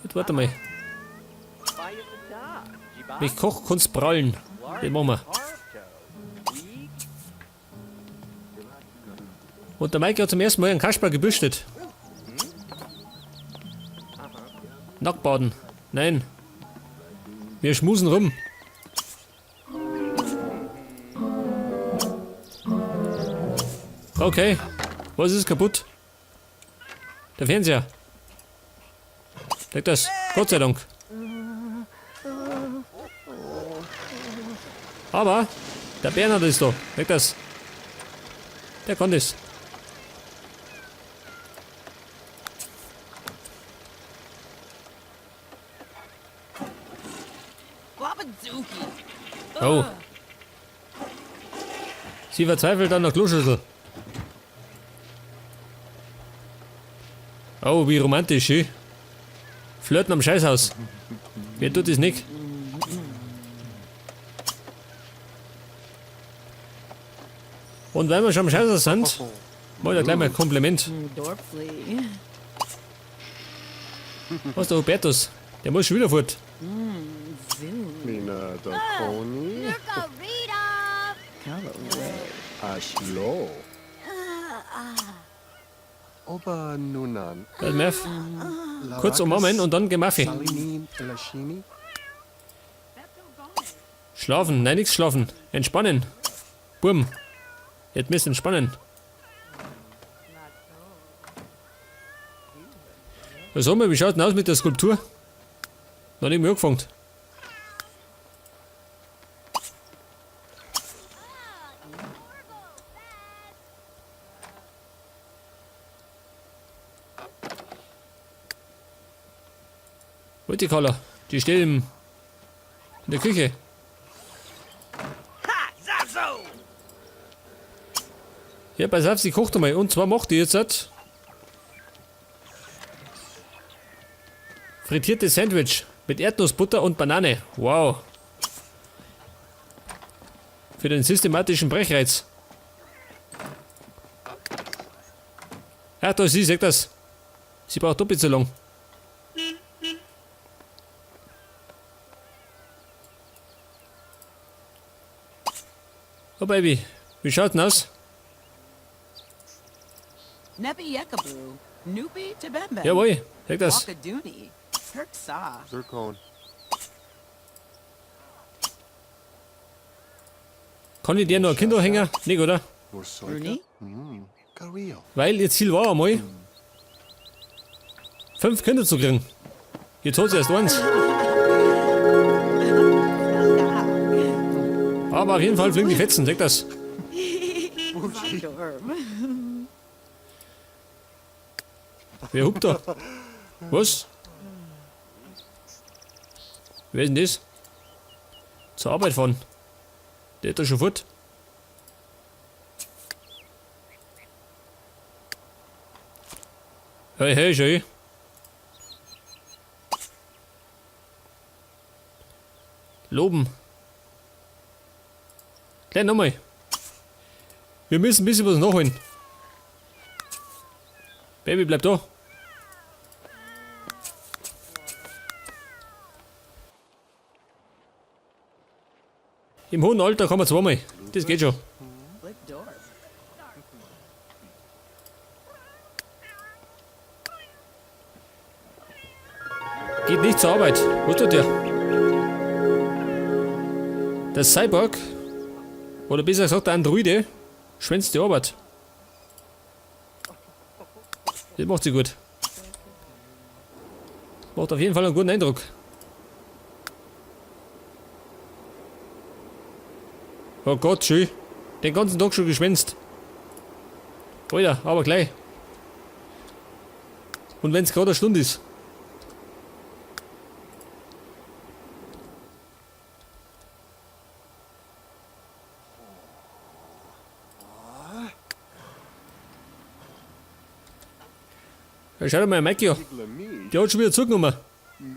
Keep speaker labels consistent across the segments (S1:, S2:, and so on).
S1: Jetzt warte mal. Mit Kochkunst prallen. Das machen wir. Und der Mike hat zum ersten Mal einen Kasper gebürstet. Nacktbaden. Nein. Wir schmusen rum. Okay. Was ist kaputt? Der Fernseher. Leg das. Gott sei Dank. Aber der Bernhard ist da. Leg das. Der kann das. Oh. Sie verzweifelt an der Kloschüssel. Oh, wie romantisch, eh? Flirten am Scheißhaus. Wer tut das nicht? Und weil wir schon am Scheißhaus sind, mal da gleich mal ein Kompliment. Was der Hubertus? Der muss schon wieder fort.
S2: Mina Dakoni. Ashlo. Oba Nunan.
S1: Pass mal auf. Kurz umarmen und dann gehen wir auf.
S2: Salini Lashini.
S1: Schlafen, nein, nix schlafen. Entspannen. Bumm. Jetzt müssen entspannen. Was haben wir? Wie schaut denn aus mit der Skulptur? Noch nicht mehr angefangen. Wo ist die Carla? Die steht in der Küche. Ja, pass auf, sie kocht einmal. Und zwar macht die jetzt halt frittiertes Sandwich mit Erdnussbutter und Banane. Wow. Für den systematischen Brechreiz. Ja, da ist sie, sagt das. Sie braucht doppelt so lang. Oh Baby, wie schaut denn aus?
S3: Nebi Yekabu, Nubi Tebembe.
S1: Jawohl, sag das.
S3: Wakaduni, Herksa.
S2: Zircon.
S1: Kann ich dir noch ein Kind anhängen? Nicht, oder?
S2: Vorsoika.
S3: Bruni?
S2: Gario.
S1: Weil ihr Ziel war einmal, 5 Kinder zu kriegen. Jetzt hat sie erst eins. Aber auf jeden Fall fliegen die Fetzen, sag das. Wer hupt da? Was? Wer ist denn das? Zur Arbeit fahren. Der ist doch schon fort. Hey, hey, schön. Loben. Gleich nochmal. Wir müssen ein bisschen was nachholen. Baby, bleib da. Im hohen Alter kann man zweimal. Das geht schon. Geht nicht zur Arbeit. Was tut der? Der Cyborg, oder besser gesagt der Androide, schwänzt die Arbeit. Das macht sie gut. Macht auf jeden Fall einen guten Eindruck. Oh Gott, schön. Den ganzen Tag schon geschwänzt. Alter, aber gleich. Und wenn's gerade eine Stunde ist. Ja, schau dir mal, Mikey an. Der hat schon wieder zugenommen.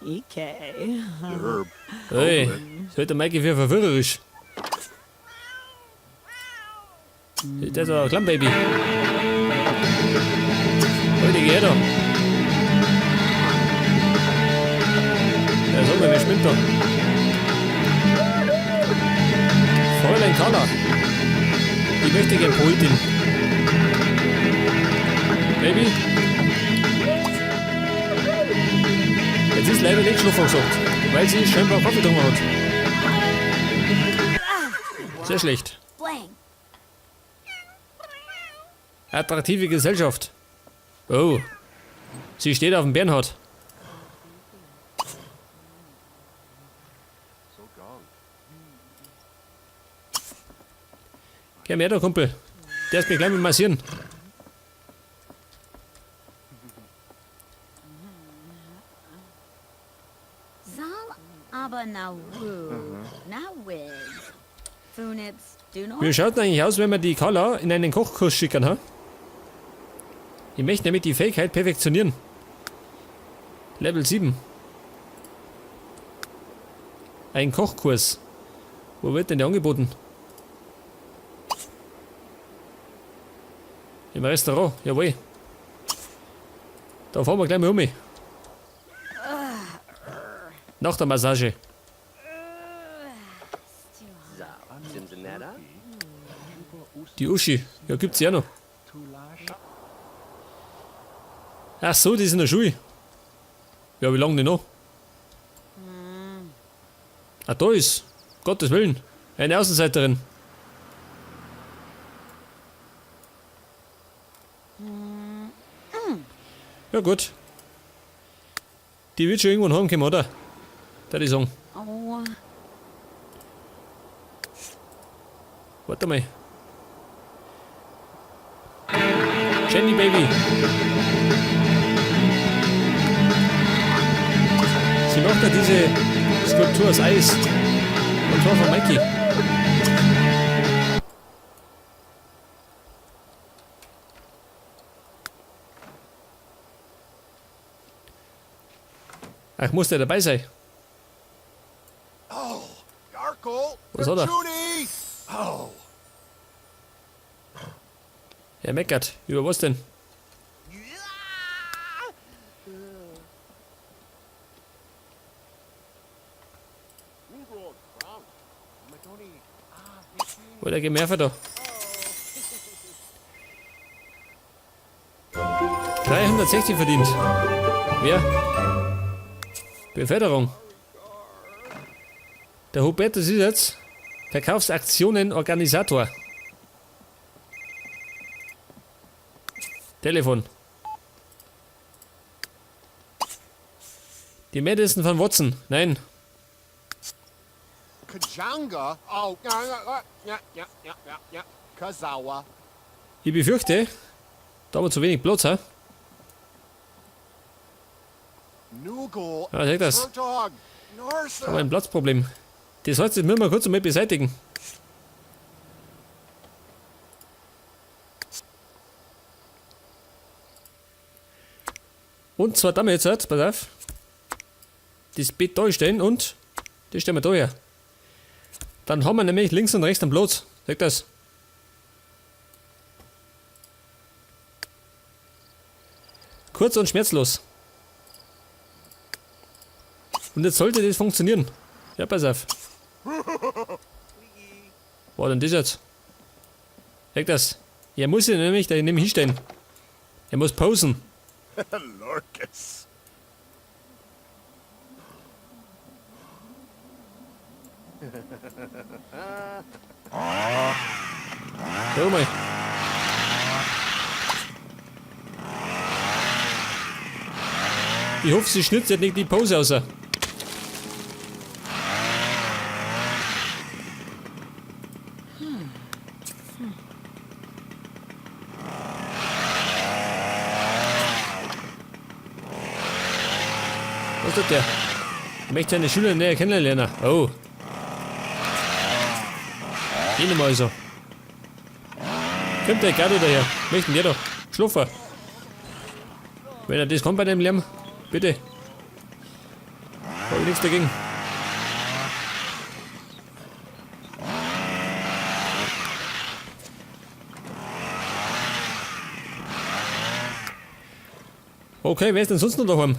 S3: EK.
S2: Herb.
S1: Hey, das hält der Mikey für verführerisch. Der ist ein Kleinbaby. Leute, geh her da. Ja, sag mal, wer spinnt da? Fräulein Carla. Die möchte gern Poetin. Baby. Jetzt ist leider nicht Schlaf angesagt, weil sie scheinbar Kaffee getrunken hat. Sehr schlecht. Attraktive Gesellschaft. Oh. Sie steht auf dem Bernhard. Komm her da, Kumpel. Der ist mir gleich mit massieren. Wie schaut denn eigentlich aus, wenn wir die Carla in einen Kochkurs schicken, ha? Ich möchte nämlich die Fähigkeit perfektionieren. Level 7. Ein Kochkurs. Wo wird denn der angeboten? Im Restaurant, jawohl. Da fahren wir gleich mal um. Nach der Massage. Die Uschi, ja, gibt's ja noch. Ach so, die ist in der Schule. Ja, wie lange denn noch? Ah, da ist, Gottes Willen, eine Außenseiterin. Ja gut. Die wird schon irgendwann heimkommen, oder? Da die sagen.
S3: Oh.
S1: Warte mal. Jenny Baby. Sie macht ja diese Skulptur aus Eis. Und zwar von Mikey. Ach, muss der dabei sein?
S2: Oh, Yarkle.
S1: Was hat er?
S2: Judy. Oh.
S1: Er meckert. Über was denn? Wo der Gemerfer da? 360 verdient. Wer? Beförderung. Der Hubertus ist jetzt Verkaufsaktionen Organisator. Telefon. Die Madison von Watson. Nein.
S2: Kajanga? Oh, ja, ja, ja, ja, ja, ja, ja. Kazawa.
S1: Ich befürchte, da haben wir zu wenig Platz, hä?
S2: Nugal.
S1: Ja, sag das.
S2: Turtog. Narsa.
S1: Aber ein Platzproblem. Das heißt, das müssen wir kurz einmal beseitigen. Und zwar damit jetzt, pass auf. Das Bett da stellen und das stellen wir da her. Dann haben wir nämlich links und rechts einen Platz. Sag das. Kurz und schmerzlos. Und jetzt sollte das funktionieren. Ja, pass auf. War denn das jetzt? Sag das. Er muss sich nämlich da neben hinstellen. Er muss posen.
S2: Lorcus.
S1: Hör mal. Ich hoffe, sie schnitzt jetzt nicht die Pose aus. Was tut der? Ich möchte seine Schüler näher kennenlernen. Oh. Geh nochmal also. Kommt der Gado daher? Möchten der doch? Schlupfer. Wenn er das kommt bei dem Lärm, bitte. Hab ich nichts dagegen. Okay, wer ist denn sonst noch daheim?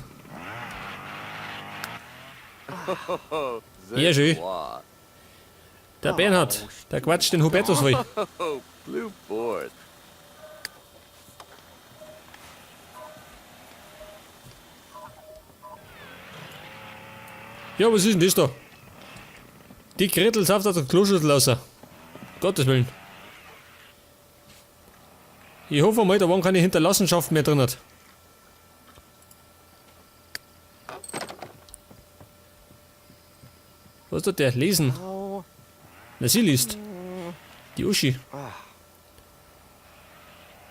S1: Ja, schön. Der Bernhard, der quatscht den Hubertus voll.
S2: Blue board.
S1: Ja, was ist denn das da? Die Gretel sauft aus der Kloschüssel raus. Gottes Willen. Ich hoffe mal, da waren keine Hinterlassenschaften mehr drin. Hat. Was tut der? Lesen. Na, sie liest. Die Uschi.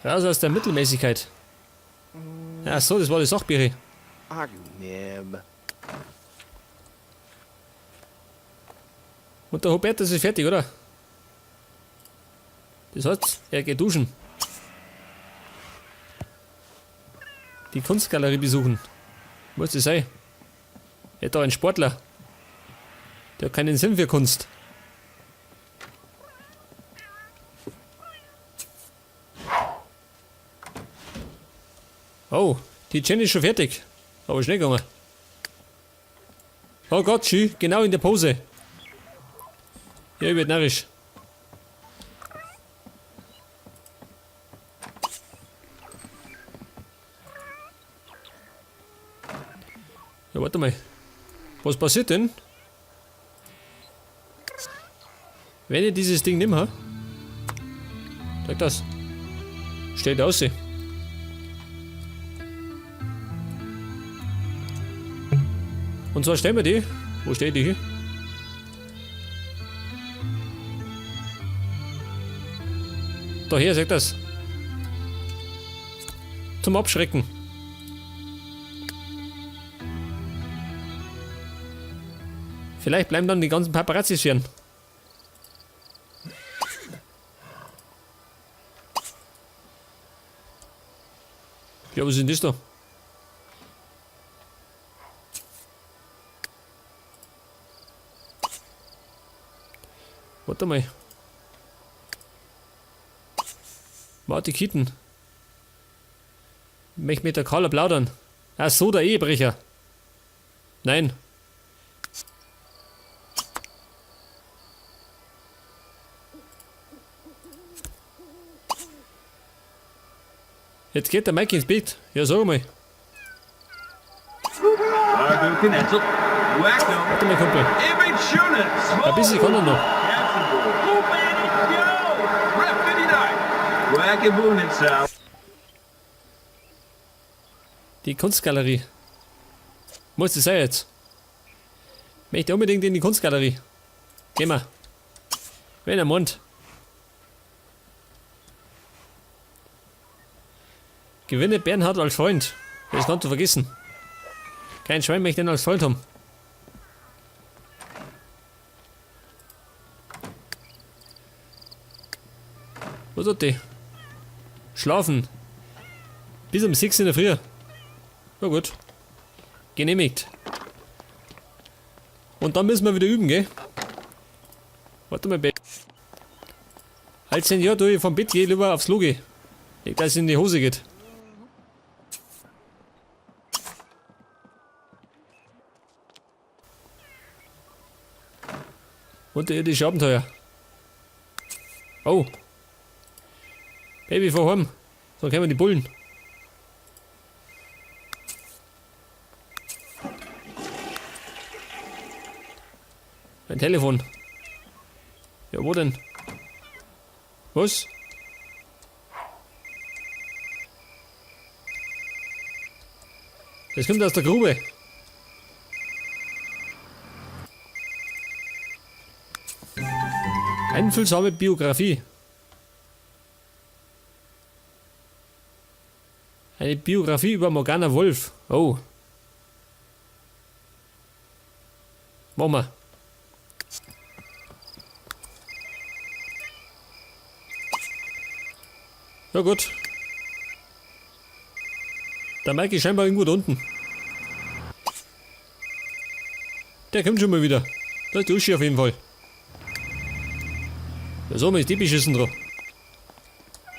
S1: Raus aus der Mittelmäßigkeit. Ach so, das war die Sachbiere.
S2: Agnib.
S1: Und der Hubertus ist fertig, oder? Das heißt, er geht duschen. Die Kunstgalerie besuchen. Muss das sein? Er ist doch ein Sportler. Der hat keinen Sinn für Kunst. Oh, die Jenny ist schon fertig. Aber schnell gegangen. Oh Gott, schön, genau in der Pose. Ja, ich werd narrisch. Ja, warte mal. Was passiert denn? Wenn ich dieses Ding nehme, Zeig das. Steht aus. Und zwar stellen wir die. Wo steht die hier? Daher, sagt das. Zum Abschrecken. Vielleicht bleiben dann die ganzen Paparazzis fern. Ja, was ist denn das da? Warte mal. Warte, Kitten. Möchte mit der Carla plaudern. Ach so, der Ehebrecher. Nein. Jetzt geht der Mike ins Bett. Ja, sag mal. Warte mal, Kumpel. Ein bisschen kann er noch. Die Kunstgalerie. Muss das sein jetzt? Möchte unbedingt in die Kunstgalerie. Gehen wir. Wenn er Mund. Gewinne Bernhard als Freund. Das kannst du vergessen. Kein Schwein möchte ihn als Freund haben. Was hat die? Schlafen. Bis um 6 in der Früh. Na gut. Genehmigt. Und dann müssen wir wieder üben, gell? Warte mal, Bett. Als Senior tue ich vom Bett geh lieber aufs Logi. Nicht, dass es in die Hose geht. Unterirdische Abenteuer. Oh. Baby, fahr heim. Dann kommen die Bullen. Ein Telefon. Ja, wo denn? Was? Das kommt aus der Grube. Einfühlsame Biografie. Eine Biografie über Morgana Wolf. Oh. Machen wir. Ja gut. Der Mike ist scheinbar irgendwo da unten. Der kommt schon mal wieder. Da ist die Uschi auf jeden Fall. Ja, so ist die beschissen drauf.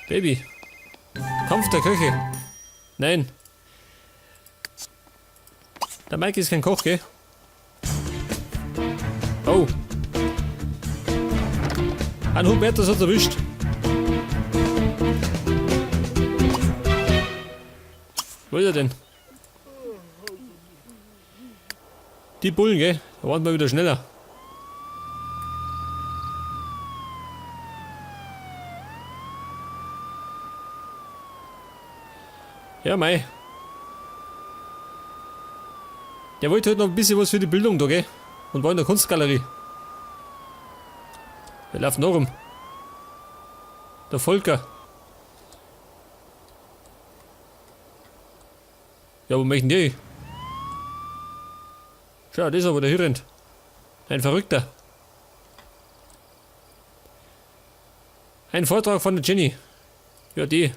S1: Baby. Kampf der Köche. Nein. Der Mike ist kein Koch, gell? Oh. Ein Hubertus hat erwischt. Wo ist er denn? Die Bullen, gell? Da waren wir wieder schneller. Ja, mei. Der wollte heute noch ein bisschen was für die Bildung da, gell? Und war in der Kunstgalerie. Wir laufen noch rum. Der Volker. Ja, wo möchten die? Schau, das ist aber der Hirrend. Ein Verrückter. Ein Vortrag von der Jenny. Ja, die.